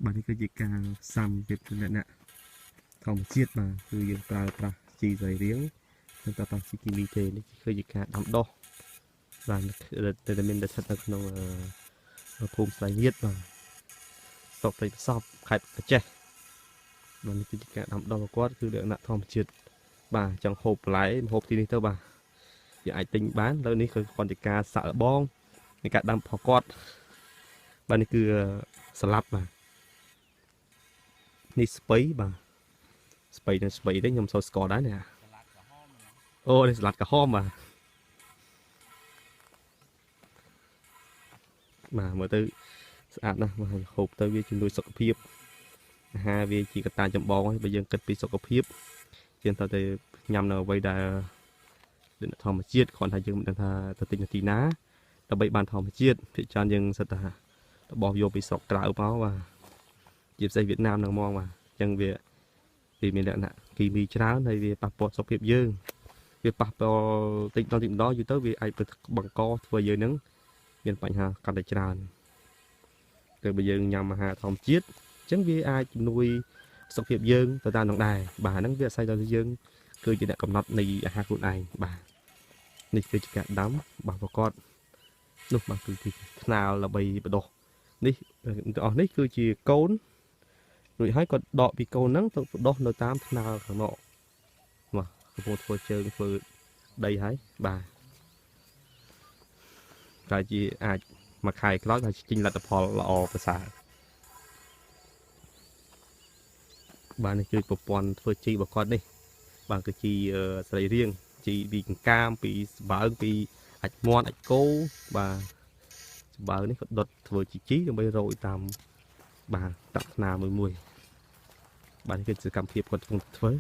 បាទនេះគឺជាការផ្សំភាពលក្ខណៈធម្មជាតិបាទគឺយើងប្រើប្រាស់ជីសរីរាង្គមិនប្រើប្រាស់ជីគីមីទេនេះគឺជាការដាំដុះបាទដែលមានស្ថិតនៅក្នុងភូមិស្វាយញៀតបាទស្រុកព្រៃប្រសពខេត្តក្រចេះបាទនេះគឺជាការដាំដុះរបស់គាត់គឺលក្ខណៈធម្មជាតិបាទចង់ហូបបន្លែមកហូបទីនេះទៅបាទយើងអាចទិញបានលើនេះគឺគ្រាន់តែការសាក់លបងនៃការដាំរបស់គាត់បាទនេះគឺស្លាប់បាទនេះស្ពៃបាទស្ពៃនឹងស្ពៃទេខ្ញុំសូវស្គាល់ដែរនេះអូនេះស្លាត់ក្រហមបាទបាទមើលទៅស្អាតណាស់បាទហូបទៅវាជំនួយសុខភាពអាហារវាជាកត្តាចម្បងហើយបើយើងគិតពីសុខភាពយើងត្រូវតែញ៉ាំនៅអ្វីដែលធម្មជាតិគ្រាន់តែយើងមិនដឹងថាទៅទិញនៅទីណាដើម្បីបានធម្មជាតិភាគច្រើនយើងសិតថារបស់យកពីស្រុកក្រៅមកបាទជាពិសេសវៀតណាមនឹងមកបាទអញ្ចឹងវាមានលក្ខណៈគីមីច្រើនហើយវាប៉ះពាល់សុខភាពយើងវាប៉ះពាល់តិចម្ដងតិចម្ដងយូរទៅវាអាចបង្កធ្វើឲ្យយើងនឹងមានបញ្ហាកាន់តែច្រើនទៅបើយើងញ៉ាំអាហារធម្មជាតិអញ្ចឹងវាអាចជំនួយសុខភាពយើងទៅតាមនឹងដែរបាទហ្នឹងវាអាស្រ័យដល់យើងគឺជាអ្នកកំណត់នៃអាហារខ្លួនឯងបាទនេះគឺជាការដាំបាទប្រកបនោះបាទគឺថ្នាលដើម្បីបដុះនេះទាំងអស់នេះគឺជាកូនរួចហើយគាត់ដកពីកូនហ្នឹងទៅបដុះនៅតាមថ្នាលខាងនោះបាទកំពុងធ្វើជើងធ្វើដីហើយបាទតែជាអាចមួយខែក្រោយហើយចេញលទ្ធផលល្អប្រសើរបាទនេះគឺប្រព័ន្ធធ្វើជីរបស់គាត់នេះបាទគឺជីសរីរាង្គជីពីកង្កាមពីស្បើងពីអាចមន់អាចគោបាទស្បើងនេះគាត់ដុតធ្វើជីដើម្បីរោយតាមបាទតាក់ថ្នាមួយមួយបាទនេះគឺសកម្មភាពគាត់កំពុងធ្វើ